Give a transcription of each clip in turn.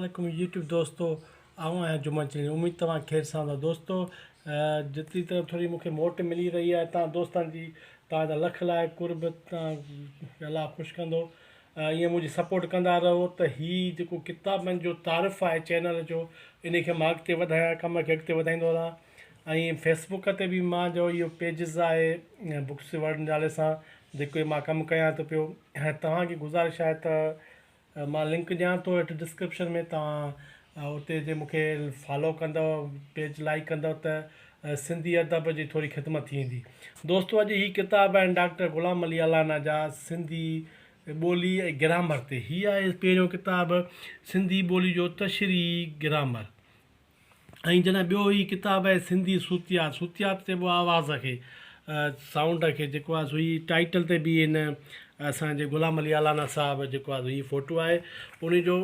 عليڪم يوٽيوب دوستو آئون آهيان جمن چنڙي اميد توهان خير سان هوندا دوستو جيتري طرح ٿوري مونکي موٽ ملي رهي آهي تان دوستن جي توهان جا لک لائق قرب تان الله خوش ڪندو ائين منهنجي سپورٽ ڪندا رهو ته هي جيڪو ڪتابن جو تعارف آهي چينل جو ان کي مان اڳتي وڌايان ڪم کي اڳتي وڌائيندو رهان ۽ فيسبوڪ تي به مان جو اهو پيجز آهي بڪس ورلڊ نالي سان جيڪو مان ڪم ڪيان ٿو پيو توهان کي گذارش آهي ته مان لنڪ ڏيان ٿو هيٺ ڊسڪرپشن ۾ توهان اتي جي مونکي فالو ڪندو پيج لائڪ ڪندو ته سنڌي ادب جي ٿوري خدمت ٿي ويندي دوستو اڄ هي ڪتاب آهن ڊاڪٽر غلام علي الانا جا سنڌي ٻولي ۽ گرامر تي هي آهي پهريون ڪتاب سنڌي ٻولي جو تشريحي گرامر ۽ جڏهن ٻيو هي ڪتاب آهي سنڌي صوتيات، صوتيات چئبو آهي آواز کي، سائونڊ کي جيڪو آهي سو هي ٽائيٽل تي به هن اسان جي غلام علي الانا صاحب جيڪو آهي سو هي فوٽو آهي ان جو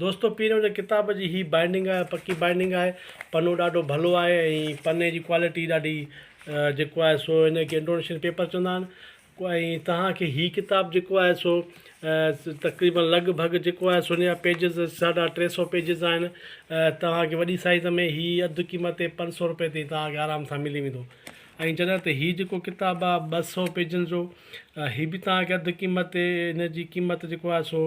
دوستو پهريون جي ڪتاب جي هي بائنڊنگ آهي پڪي بائنڊنگ آهي پنو ڏاڍو ڀلو آهي ۽ پني جي ڪوالٽي ڏاڍي جيڪو آهي سو هن کي انڊونيشن پيپر چوندا آهن ۽ توهان کي هي ڪتاب جيڪو آهي سو تقريبن لڳ ڀڳ جيڪو آهي سو ان جا پيجز ساڍا ٽي سو پيجز آهن توهان کي وڏي سائيز ۾ هي اڌ قيمت تي پنج سو روپئي تائين توهان کي آرام سان ملي ويندو ۽ جڏهن ته هي جيڪو ڪتاب آهي ٻه سو پيجن جو هي به توهان کي اڌ قيمت تي ان جي قيمت جيڪو آهي سو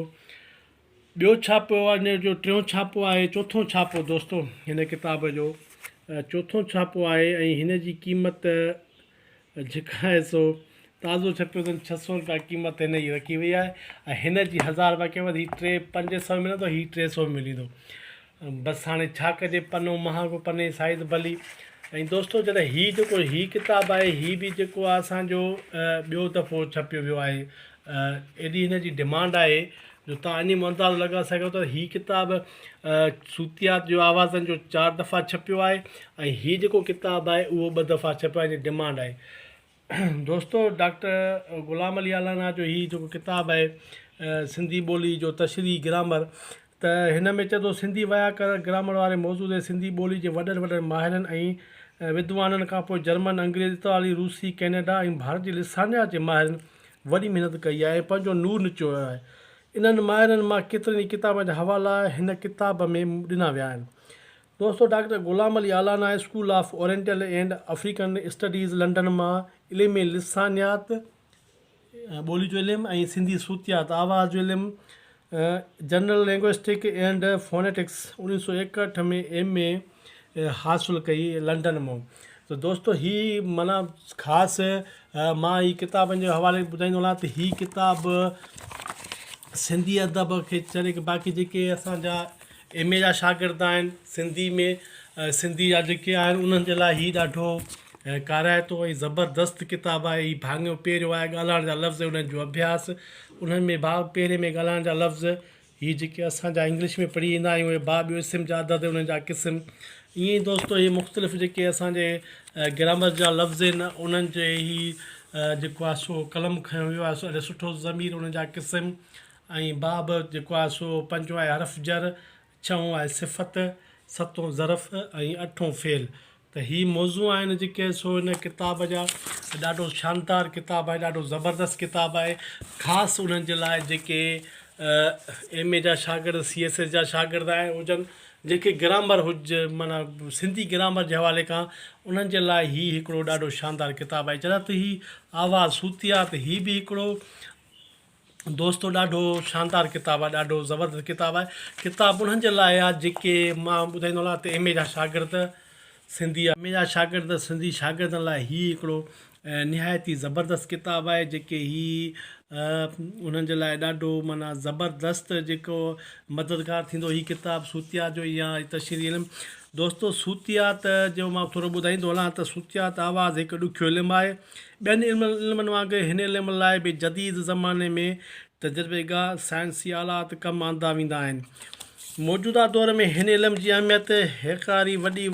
ٻيو ڇاپو آهي ان جو ٽيون ڇاپو آهي چوٿون ڇاپو دوستو هن ڪتاب جو چوٿون ڇاپو آهي ۽ هن جي قيمت جيڪا آهي سو تازو ڇپيو اٿن ڇهه سو روپيا قيمت هن جي رکي وئي آهي ۽ هن جي هزار روپيا قيمت هي ٽي پنج سو ملندو هي ٽي سو ملي ويندو بس هاڻي ڇا ڪجي پنو مهانگو پني سائيز ڀلي ۽ دوستو جڏهن هي جيڪو هي ڪتاب آهي هي به جيڪو آهي اسانجو ٻيو دفعو ڇپيو ويو آهي ايڏي هن جي ڊمانڊ آهي جو تان انهي مان اندازو لڳائي سگهو ٿا ته هي ڪتاب صوتيات جو آوازن جو چار دفعا ڇپيو آهي ۽ هي جيڪو ڪتاب آهي اهو ٻه دفعا ڇپيو آهي ان جي ڊمانڊ آهي دوستو ڊاڪٽر غلام علي الانا جو هي جيڪو ڪتاب آهي سنڌي ٻولي جو تشريحي گرامر ته هن ۾ چئي ٿو سنڌي وياڪرڻ گرامر واري موضوع تي سنڌي ٻولي جي وڏن وڏن ماهرن ۽ ودوانن کان پوء جرمن، انگريز، اطالوي، روسي، ڪئناڊا ۽ ڀارت جي لسانيات جي ماهرن وڏي محنت ڪئي آهي ۽ پنهنجو نور نچويو آهي. انهن ماهرن مان ڪيترن ئي ڪتابن جا حوالا هن ڪتاب ۾ ڏنا ويا آهن. دوستو doctor Ghulam Ali Allana school of oriental and African studies London مان علم لسانيات، ٻولي جو علم، ۽ سنڌي صوتيات، آواز جو علم، general linguistic and phonetics, 1961 ۾ M A حاصل ڪئي لنڊن مان. ته دوستو هي معنيٰ خاص مان هي ڪتابن جي حوالي ٻڌائيندو هلان ته هي ڪتاب سنڌي ادب کي ڇڏي باقي جيڪي اسان جا ايم اي جا شاگرد آهن سنڌي ۾ سنڌي جا جيڪي آهن انهن جي لاء هي ڏاڍو ڪارائتو ۽ زبردست ڪتاب آهي هي ڀاڱو پهريون آهي ڳالهائڻ جا لفظ انهن جو اڀياس انهن ۾ ڀاڳ پهرين ۾ ڳالهائڻ جا لفظ هي جيڪي اسان جا انگلش ۾ پڙهي ايندا آهيون اهي باب ٻيو اسم جا عدد انهن جا قسم ائين ئي دوستو هي مختلف جيڪي اسان جي گرامر جا لفظ آهن انهن جي هي جيڪو آهي سو قلم کنيو ويو آهي سو سٺو ضمير انهن جا قسم ۽ باب جيڪو آهي سو پنجون آهي حرف جر ڇهون آهي صفت ستون ظرف ۽ اٺون فعل ته هي موضوع آهن جيڪي سو هن ڪتاب جا ڏاڍو شاندار ڪتاب آهي ڏاڍو زبردست ڪتاب آهي خاص انهن جي لاء جيڪي ايم اي جا شاگرد سي ايس ايس جا شاگرد آهن هجن جيڪي گرامر هج معنيٰ سنڌي گرامر جي حوالي کان انهن جي لاء هي هڪڙو ڏاڍو شاندار ڪتاب آهي جڏهن ته هي آواز صوتيات هي به هڪڙو دوستو ڏاڍو شاندار ڪتاب آهي ڏاڍو زبردست ڪتاب آهي ڪتاب انهن جي لاء آهي جيڪي مان ٻڌائيندو هلان ته ايم اي جا شاگرد سنڌي ايم اي جا شاگرد سنڌي شاگردن لاء هي هڪڙو نهايت ئي زبردست ڪتاب آهي جيڪي هي انهن جي لاء ڏاڍو معنيٰ زبردست جيڪو مددگار ٿيندو هي ڪتاب صوتيات جو يا تشريحي علم دوستو صوتيات جو مان ٿورو ٻڌائيندو هلان ته صوتيات آواز هڪ ڏکيو علم آهي ٻين علمن وانگر هن علم لاء به جديد زماني ۾ تجربيگاهه، سائنسي آلات ڪم آندا ويندا آهن. موجوده دور ۾ هن علم جي اهميت هيڪاري وڏي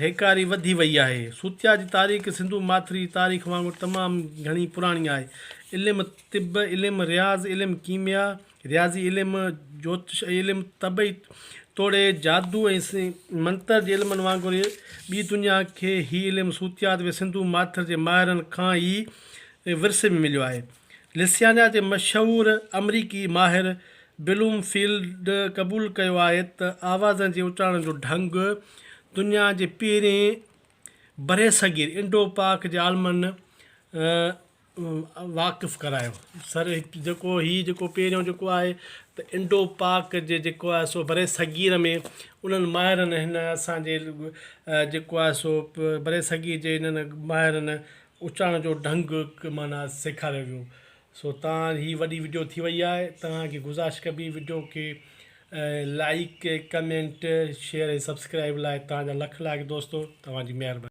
هيڪاري وڌي وئي آهي. صوتيات جي تاريخ سنڌو ماٿري جي تاريخ وانگر تمام گهڻي پراڻي آهي. علم طب، علم رياض، علم ڪيميا، رياضي علم، جوتش ۽ علم طبعي توڙي جادو ۽ منتر جي علمن وانگر ٻي دنيا کي هي علم صوتيات به سنڌو ماٿر جي ماهرن کان ئي ورثي ۾ مليو آهي. لسيانيات جي مشهور آمريڪي ماهر بلوم فيلڊ قبول ڪيو آهي ته آوازن جي اچارڻ جو ڍنگ دنيا جي پهرين برصغير انڊو پاڪ جي عالمن واقف ڪرايو. سر جيڪو هي جيڪو پهريون جيڪو آهي ته انڊو پاڪ جي جيڪو آهي سو برصغير ۾ انهن ماهرن هن اسان جي جيڪو آهي سو برصغير جي انهن ماهرن اچارڻ جو ڍنگ معنيٰ سيکاريو ويو. سو تان هي وڏي وڊيو ٿي وئي آهي توهان کي گذارش ڪبي وڊيو کي لائيڪ ڪمينٽ شيئر ۽ سبسڪرائيب لاء توهان جا لک لائق دوستو توهان جي مهرباني.